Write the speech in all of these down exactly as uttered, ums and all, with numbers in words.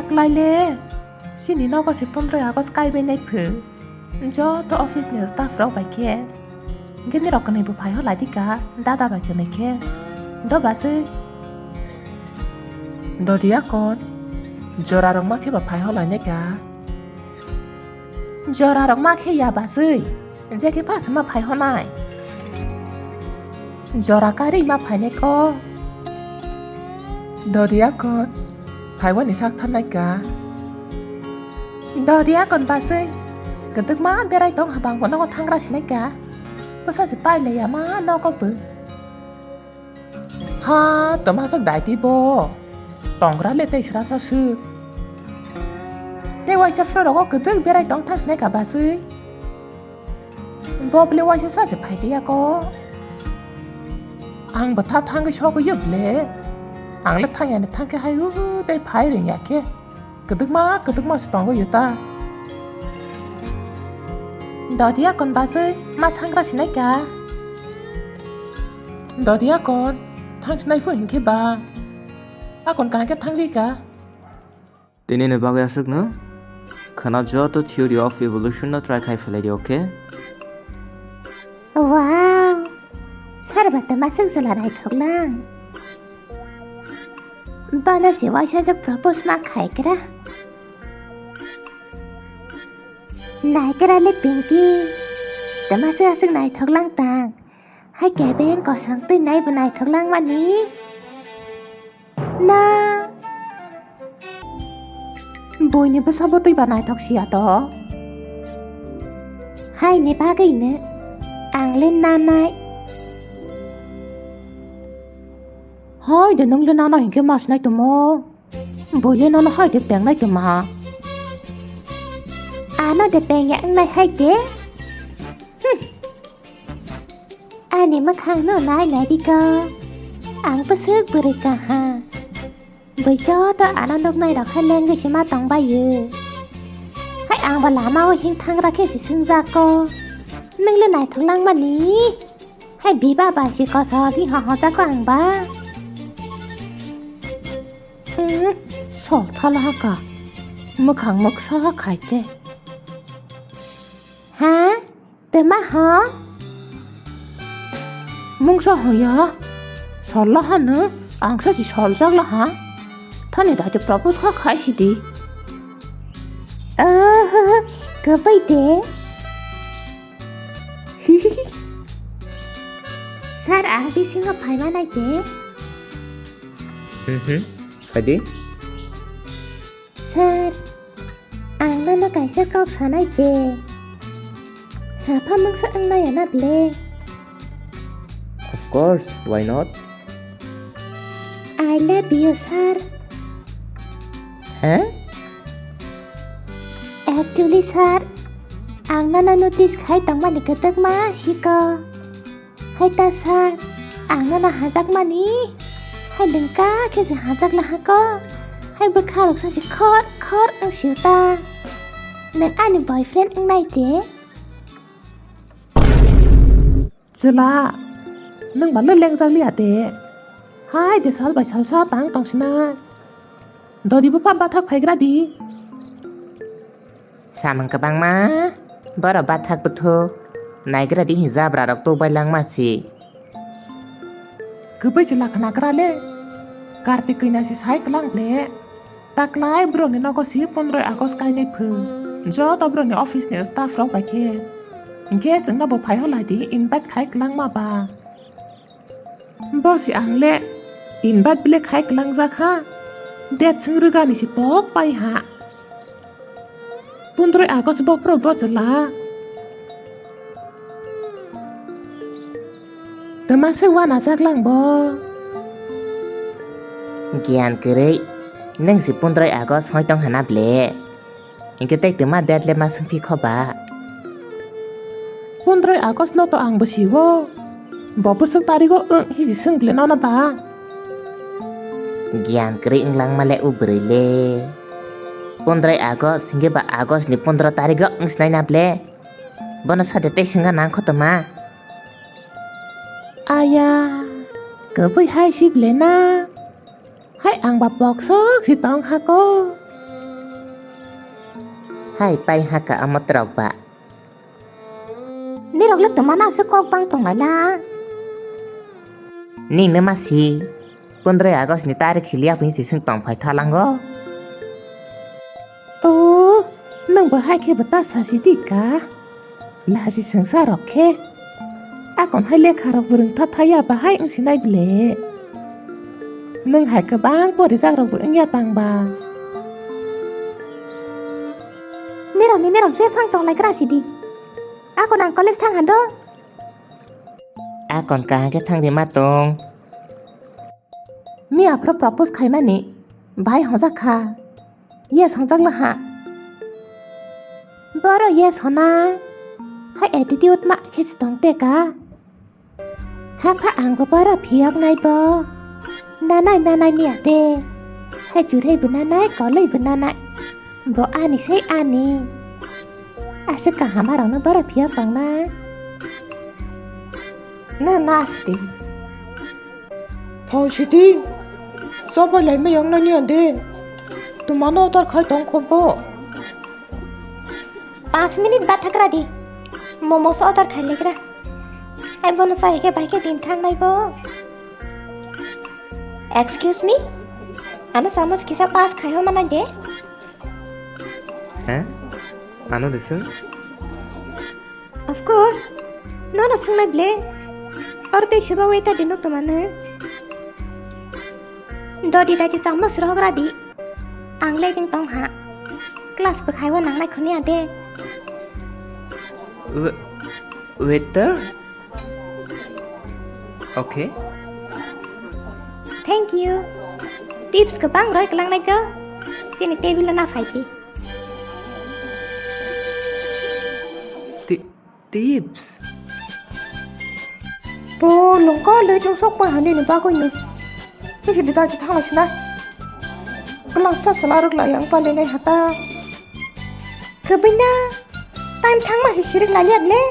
Klai le, chini nogo se pondroi August kaibai nai phu. Joto office ni staff rok bai khe. Gini rok kwnwi bo phai ho lai di ka, dada bai kwnwi khe. Do baswi. Dodi akon, jora rok ma khe ba phai ho lai nai ka. Jora rok ma khe ya baswi. Je khe phasma phai honai. Jora karwi ma phainai ko. Dodi akon phaiwani sak tharnai ka. Dodi akon baswi. Kwdwkma berai tong habang bo nogo thangra sinai ka. Bwsa se pai le ya ma nogo bo. Ha, twma swk dai twi bo. Tongra le tei srasa swk. Tei waisa phra rogo kwdwk berai tong thang sinai ka baswi. Bo bwle waisa sa se phai twi ya ko. Ang bo tha thangwi sogwi yo bwle. Ang le thang yani thang khe hai u tei phai rwng ya khe. Kwdwkma, kwdwkma se tongo yuta. Dodi akon baswi ma thangra sinai ka. Dodi akon, thang sinai phu hinkhe ba. Akon kaham khe thangri ka. Tini ni bagwi aswk no. Khwna joto theory of evolution no try khai phalai di, okay? Wow! Sar ba twma swk jwla naithok lang. Bana se waisa jwk propose ma khai kra. Nai kra le Pinky. Twma swk aswk naithok lang tang. Hai kebeng kosong twi nai bo naithok lang mani. Na. Boini bwsa bo twi ba naithok sia to. Hai ni bagwi no. Ang le nanai. Hai de nung le nana hinkhe mas nai tumo. Boi le nono hai de pengnai tuma. Ano de pengya wngnai hai de. Hmm. Ani mwkhang no nai nai di ko. Ang bwswk bwrwi kaha. Boi joto ano nuknai rok hai lengwi se ma tong bai o. Hai ang bo lama o hing thangra khe se swngjak ko. Nung le naithok lang mani. Hai biba ba se kosol hi hohojak ko ang ba. Hmm, sol thala ha ka. Mwkhang moksa ha khai te. Ha? Twma ho? Mungsa hoya. Sol la ha no? Ang sa si sol jak la ha. Thani da te propose kha khai si di. Oh, kwbai de. Sir, ang bisingo phaima nai de. Mhm. Phai di. Sir, ang nono kaisa kok sanai de. Sapha mungsa wngnai ya na ble? Of course, why not? I love you, sir. Huh? Actually, sir, ang nono notice khai tongmani kwtwkma siko. Hai ta sir, ang nono hajakmani. Hai lengka khe se hajak laha ko. Hai bwkha rok sa se khor khor wng sio ta. Nwng ani boyfriend wngnai de? Chwla, nwng ba le lengjak liya de. Hai de sal bai salsa tang tong sina. Dodi bupha bathak phaigra di. Samung kwbangma, borok bathak buthuk, naigra di hi jabra rok tubai langma si. Kwbwi chwla khna kra le, Kartik kwina si sai kwlang ble. Taklai borokni nogo si pondroi August kainai phung. Joto borokni office ni staff rok bai khe. Hinkhe chwngno bo phai holai di, invite khai kwlangma ba. Bo si ang le invite bile khai kwlangjak ha. Date swng rwgani si pok pai ha. Pondroi August bophro bo chwla. Twma se wanajak lang bo. Giyan kwrwi, nwng si pondroi August hoi tong hana ble. Hinkhe tei twma date le ma swngphi kho ba? Pondroi August no to ang bo si-o. Bo bwswk tarigo wng hiji swng ble nono ba? Giyan kwrwi wng langma le o bwrwi le. Pondroi August hinkhe ba August ni pondro tarigo wng sinai na ble? Bono sade tei swngna nang kho twma? Aya, kwbwi hai si ble na? Hai ang ba boksok si tong ha ko. Pai pai haka amo trok ba. Nirok le twmana aswk kok bang tong lai la. Nini ma si, pondroi August ni tarik si liya phi si swng tong phai thalango. O, nwng bo hai khe bo ta sa si di ka. Laji swngsa rok khe. Akon hai lekha rok bo rwng tha thaya bahai wng sinai ble. Nwng hai kwbang porijak rok bo wngya tang ba. Nirok ni nirok je phang tong lai gra si di. Akon ang college thang han do. Akon kaham khe thang di ma tong. Mi aphuru propose khaimani bai hojak kha. Yes hojak laha. Boro yes hona. Hai attitude ma khe si tong te ka. Hakha ang bo boro phiyok nai bo. Nanai nanai miya te. Hai churhai bo nanai, koloi bo nanai. Bo ani sei ani. Aswk kaham arokno boro phiyok tong na. Na nasti. Phone siti. Sobai lai mayang nani ande. Tumano order khai tong khobo. Panch minute ba thagra di. Momo so order khai legra. Ai bono sai ke bai ke din thang nai bo. Excuse me? Ano samoch kisa pass khai ho manai de. He? Ano de swng? Of course. Nono swngnai ble. Or tei seba waiter di nok tomano. Dodi dai ti changma srohogra di. Ang le ding tong ha. Class bwkhai o nangnai khoni ade. Wa-, waiter? Okay. Thank you. Tips kwbang roi kwlang nai jo. Chini table na phai di. Ti-, tips. Po longko le chung sok pa hani ni bagoi no. Ni si dita ki thang sina. Kelas sa sala ruk la yang pa le nai hata. Kebina. Time thang ma si sirik la liap le.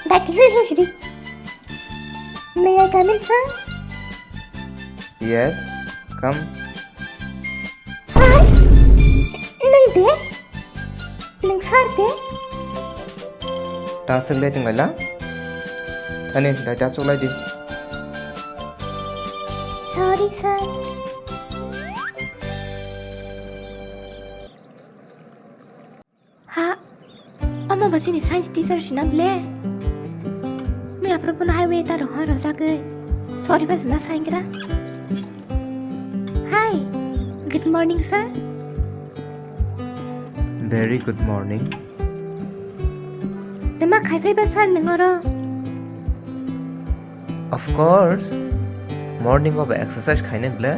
Dai ki hi hi si di. May I come in, sir? Yes, come. Hi. Nang de? Nang sir de? Ta sik le ting lai la. Ani dai ta chuk lai di. Sorry, sir. Ha, omo bo chini science teacher sina ble. Mui aphuru phano highway ta rohor rojagwi. Sorry ba jina saingra. Hi, good morning, sir. Very good morning. Tama khai phai ba sir nwng oro? Of course. Morning o ba exercise khainai ble.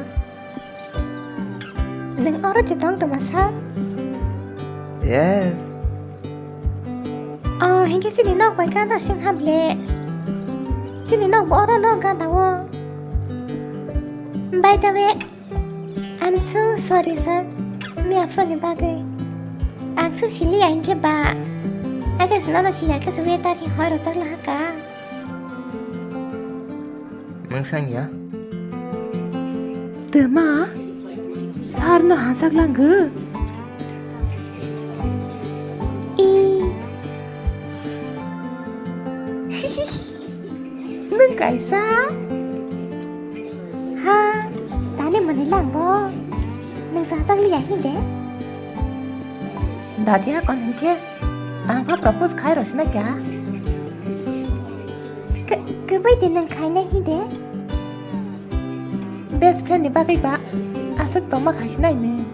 Nwng oro de tong tongma sir? Yes. Oh, hinkhe chini nok bai gana sing hable. Chini nok bo oro no gana o. By the way, I'm so sorry, sir. Mi aphuru ni bagwi. Ang so sili ya hinkhe ba. Age sino no siya khe suwe tari hoi rojak lahaka. Mungsang ya? Tama, sir no hajak langgo. I. Nung kaisa? Ha, tani mani langbo. Nung sajak liya hinde? Dadi akon hinkhe, ang pha propose khai rosna kya? K-, kwbai de nung khaina hinde? Best friend ni bagwi ba aswk tongma khaisnai ni.